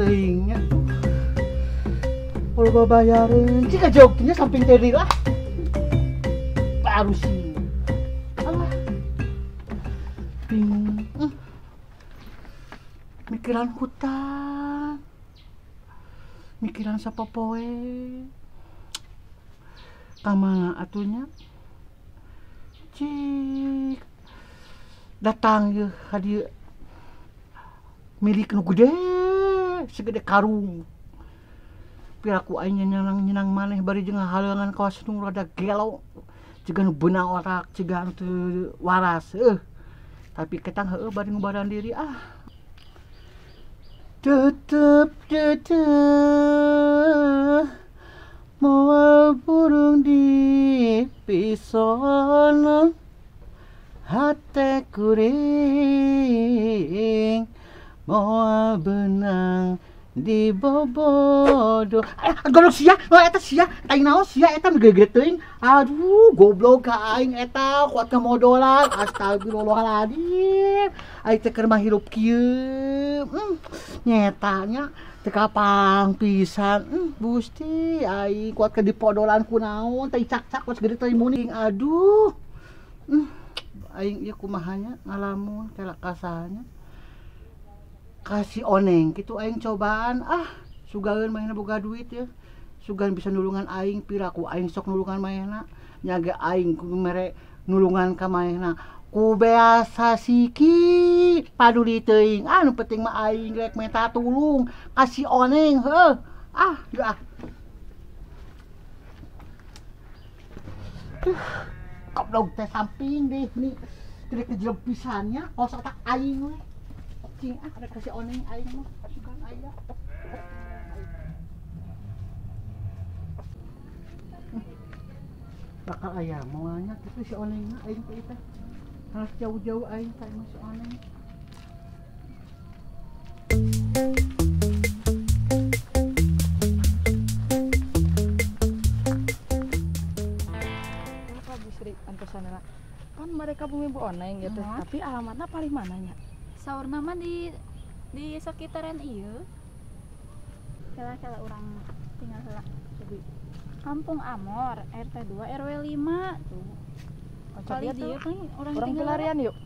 teuing nya. Kalau bayarin, jika jauhnya samping teri lah. Baru sih. Alah. Bingung. Mikiran hutang. Mikiran sapopoe. Kamana atunya? Cik. Datang ye ka dieu. Milik nu gede, segede karung. Piraku aing nyenang-nyenang maneh bari jeung halangan kawas nu rada gelo. Jiga nu beunang otak, jiga nu teu waras heuh. Tapi ketang heueuh bari ngubaran diri ah. Tetep teteh moal burung di pisono hate kuring moal benang di bobodo. Goblok sia, eta sia, aing naon sia eta gede-gede teuing. Aduh, goblok ka aing eta kuat ka modolan. Astagfirullahaladzim. Aing teh keur mah hirup kieu. Nyeta nya teu kapang pisan. Gusti, aing kuat ka dipodolan ku naon, teh cak-cak kuat gede teuing muning. Aduh. Aing ieu kumaha nya ngalamun teh kasahnya. Kasih oneng gitu aing cobaan ah sugaeun manehna boga duit ya sugan bisa nulungan aing piraku aing sok nulungan manehna nya ge aing kudu mere nulungan ka manehna ku beasa siki paduli teuing ah nu penting mah aing rek menta tulung kasih oneng heuh ah yeuh ah goblok teh samping deh nih gede kejelem pisannya kos otak aing we. Cing ah ada kasih oneng aing mah sugan aya. Bakal aya moalnya kitu si oneng mah aing teh teh. Harus jauh-jauh aing teh mah si oneng. Kenapa Bu Sri antosanana? Kan mereka bumi Bu Oneng gitu, tapi alamatnya paling mananya? Saur nama di sekitaran ieu. Kela-kela urang tinggal heula. Kampung Amor, RT 2 RW 5 tuh. Kali dieu kan urang tinggal pelarian yuk.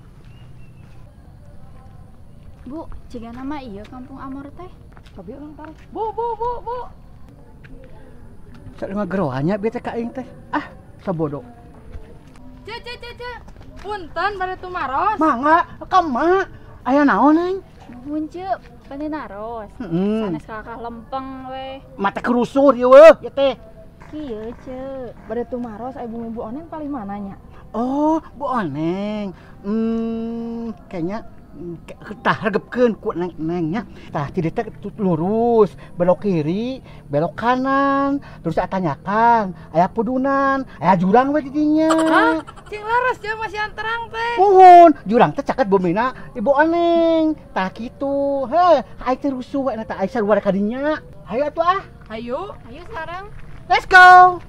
Bu, jiga nama ieu Kampung Amor teh. Cobi urang taruh. Bu, bu, bu, bu. Sok ngageroannya bieu teh ka aing teh. Ah, sabodo. Ce ce ce ce. Punten bade tumaros. Mangga, ka mak. Aya naon aing? Nuhun ceu, bade naros. Sanes kakak lempeng we. Mata kerusur ieu weuh ieu teh. Kieu ceu. Bade tumaros aya bumi Bu Oneng paling mananya? Oh, Bu Oneng. Kayaknya tah regepkeun ku neng-nengnya. Tah ti dieu teh lurus, belok kiri, belok kanan, terus tanyakan, aya pudunan, aya jurang we di dinya. Hah? Cing laras jeung masih terang teh. Muhun, jurang teh caket bumina Ibu Oneng. Tah kitu. Heh, aing teh rusuh we tah aing sarua ka dinya. Hayu atuh ah. Hayu. Hayu sareng. Let's go.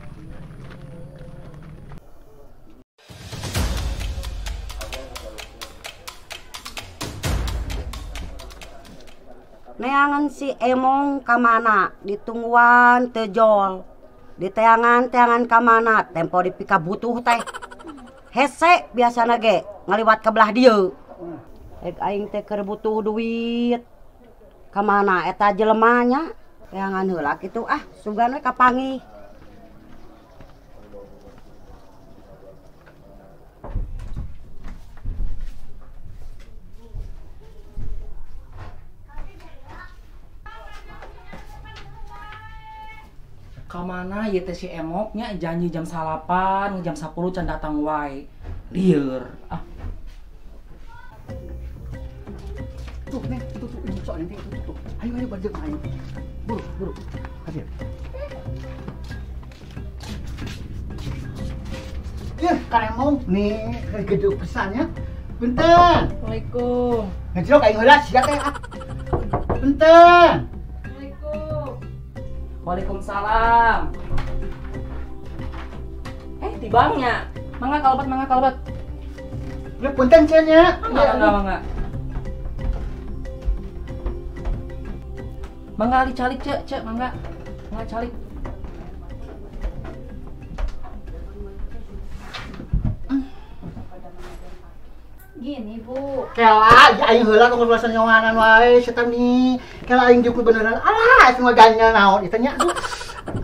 Neangan si Emong kamana ditungguan tejol diteangan-teangan kamana tempo dipika butuh teh hese biasana ge ngaliwat ke belah dieu ek aing teh keur butuh duit kamana eta jelema nya teangan heula kitu ah sugan we kapanggih. Kamana ieu teh si Emoknya janji jam 8, jam 10 can datang wae. Lieur. Ah. Tuh, nih, tuh, tuh, tuh, soalnya tuh, tuh, tuh. Ayo, ayo, balik ayo. Buru, buru. Hadir. Ya, karemong nih, gede pisannya. Punten. Assalamualaikum. Ngejrok aing heula sia teh. Punten. Waalaikumsalam. Tibangnya. Mangga kalebet, mangga kalebet. Ya punten cenah nya. Mangga, mangga, mangga. Mangga ali calik cek, cek mangga. Mangga calik. Gini, Bu. Kela, ya aing heula tong balasan nyawanan wae sia nih. Kela aing jeung beneran. Alah, semua ganjel naon ieu teh nya.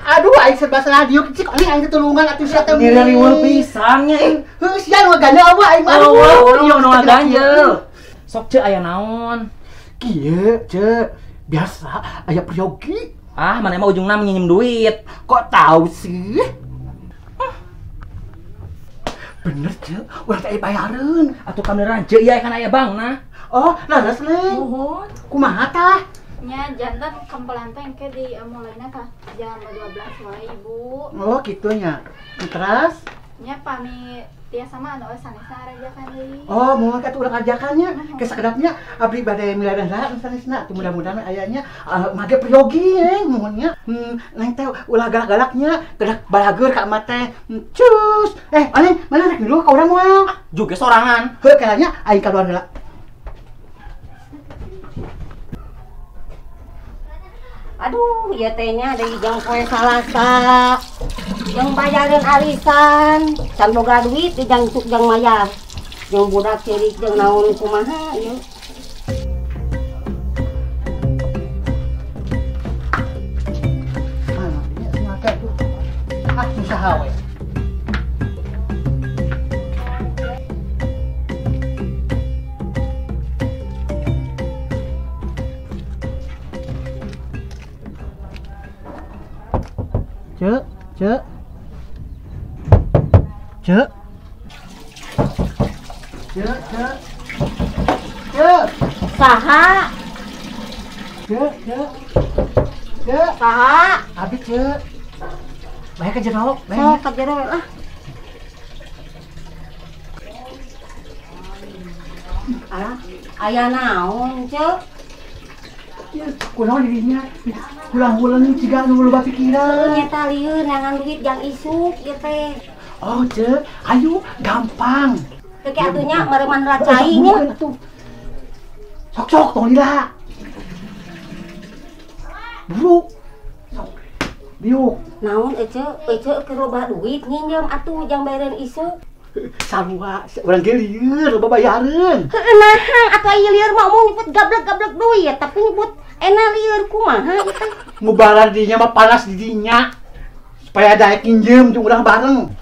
Aduh, aing serba salah diuk cik aing aing tulungan atuh sia teh. Nyeri pisan nya ih. Heuh sia nu ganjel apa aing mah. Oh, iya nu ganjel. Sok cek aya naon? Kieu, cek. Biasa aya peryogi. Ah, mana mah ujungna nginjem duit. Kok tahu sih? Bener cek, urang teh bayareun. Atuh kameran cek ieu kan aya bankna. Oh, leres Neng. Nuhun. Kumaha tah? Nya jantan kempelan teh engke di mulaina ka jam 12 wae Ibu. Oh, kitu nya. Terus? Nya pami tiasa mah anu sanesna ajakan deui. Oh, moal ka urang ajakannya. Ke sakedapnya abdi bade miladan saha sanesna. Tuh mudah-mudahan ayanya mage peryogi Neng muhunnya. Neng teh ulah galak-galaknya, gerak balageur ka emak teh. Cus. Eh, aneh, mana rek milu ka urang moal? Juga sorangan. Heuh kalanya aing kaluar heula. Aduh, ieu teh nya deui jang poe Salasa. Jeung bayareun arisan, can boga duit di jang cuk jang mayar. Jeung budak ceurik jeung naon kumaha ieu. Ah, susah we. Cek, cek. Cek. Cek, cek. Cek. Saha? Cek, cek. Cek. Saha? Abi cek. Bae ka jero, bae. Sok ka jero lah. Alah, aya naon, Cek? Ya, kunaon dirinya? Hulang-hulang ciga nu loba pikiran. Nyeta lieur neangan duit jang isuk ieu teh. Oh, Cek, ayo gampang. Teu ke atuh nya mareuman racai nya. Sok-sok tong lila. Buru. Sok. Diuk. Naon ece, ece keur loba duit nginjem atuh jang bayareun isuk. Sarua, urang ge lieur loba bayareun. Heueuh naha atuh aya lieur mah omong nyebut gablek-gablek duit tapi nyebut enak lieur kumaha ieu teh. Mubaran dinya mah panas di dinya. Supaya daek nginjem jeung urang bareng.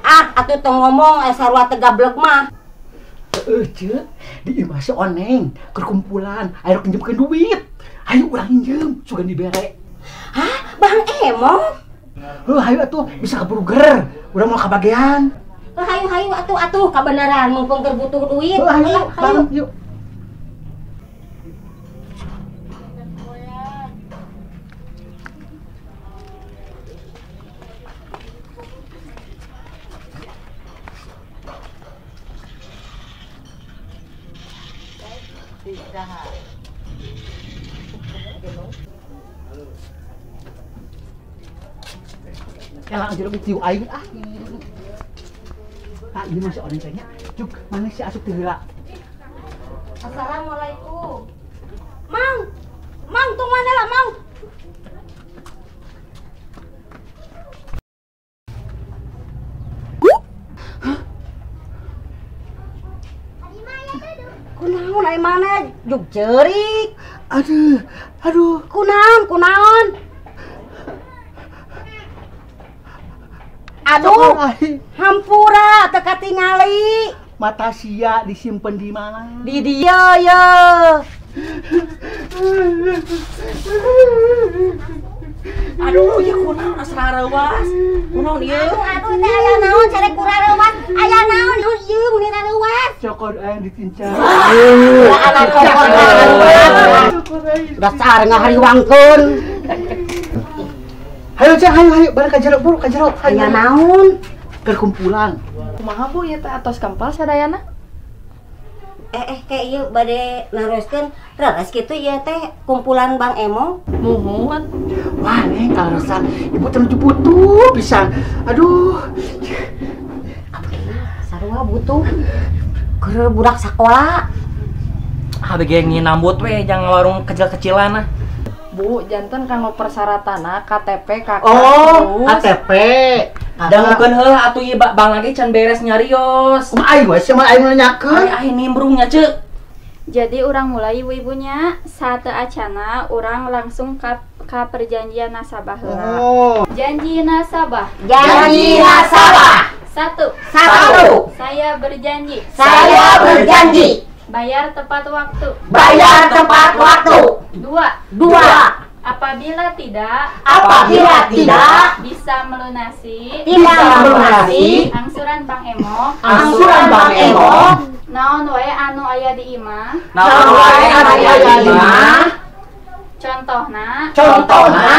Ah, atuh tong ngomong sarua teh gablek mah. Heueuh, Ceu, di imah si Oneng keur kumpulan, aya rek nginjemkeun duit. Ayo urang nginjem, sugan dibere. Hah, Bang Emong? Heuh, hayu atuh bisa kaburuger. Urang moal kabagean. Hayu hayu atuh atuh kabeneran mumpung keur butuh duit. Hayu, hayu, yuk. Elah jeruk tiu aing ah. Ah, ini masih orang tanya. Cuk, mana si asup teh heula? Assalamualaikum. Mang. Mang tong mana lah, Mang? Hah? Kunaon ai mana juk ceurik? Aduh, aduh. Kunaon, kunaon? Aduh, hampura teu katingali. Mata sia disimpen di mana? Di dia ya. Aduh, ya kunaon asa rareuwas. Kunaon ieu? Aduh, aduh teh aya naon carek ku rareuwas? Aya naon ieu meni rareuwas? Cokor aing ditincak. Ya anak cokor rareuwas. Dasar ngahariwangkeun. Hayu Cek, hayu hayu bareng ka jero buru ka jero. Aya naon? Keur kumpulan. Kumaha Bu ieu teh atos kempal sadayana? Kayak ieu bade naroskeun reres kitu ieu teh kumpulan Bang Emong. Muhun. Wah, Neng kaleresan ibu teh nuju butuh pisan. Aduh. Sarua butuh. Keur budak sakola. Ah, bege nambut we jang warung kecil-kecilan ah. Bu, janten kanggo persyaratanna KTP KK. Oh, KTP. Dangukeun heula atuh ieu bang lagi can beres nyarios. Kumaha aing we sia mah aing nanyakeun. Aing nimbrungnya ceuk. Jadi urang mulai ibu-ibunya sate acana urang langsung ka perjanjian nasabah heula. Oh. Janji nasabah. Janji nasabah. 1. 1. Saya berjanji. Saya berjanji. Bayar tepat waktu. Bayar tepat waktu. 2. 2. Apabila tidak, apabila tidak bisa melunasi, tidak melunasi angsuran Bank Emok, angsuran Bank Emok, naon wae anu aya di imah, naon wae anu aya di imah, contohna, contohna,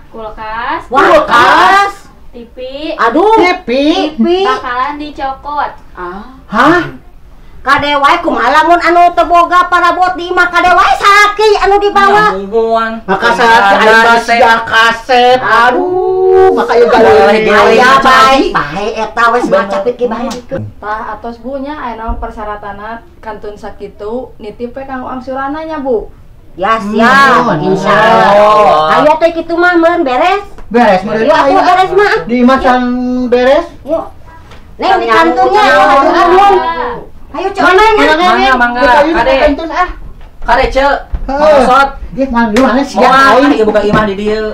kulkas, kulkas, TV, aduh, TV, bakalan dicokot. Hah? Kade wae kumaha lamun anu teu boga parabot di imah kade wae salaki anu dibawa. Maka salaki aing mah sia kasep. Aduh, maka ieu gawe aya bae. Bae eta we ngacapit ki bae. Tah atos Bu nya aya naon persyaratanna kantun sakitu nitip we kanggo angsuranna nya Bu. Ya siap, insyaallah. Ayo teh kitu mah meureun beres. Beres meureun. Yuk atuh beres mah. Di imah can beres. Yuk. Neng di kantungnya atuh. Ayo cek mana mangga mangga kade. Kade cek. Mosot. Dia mana sia aing ieu buka imah di dieu.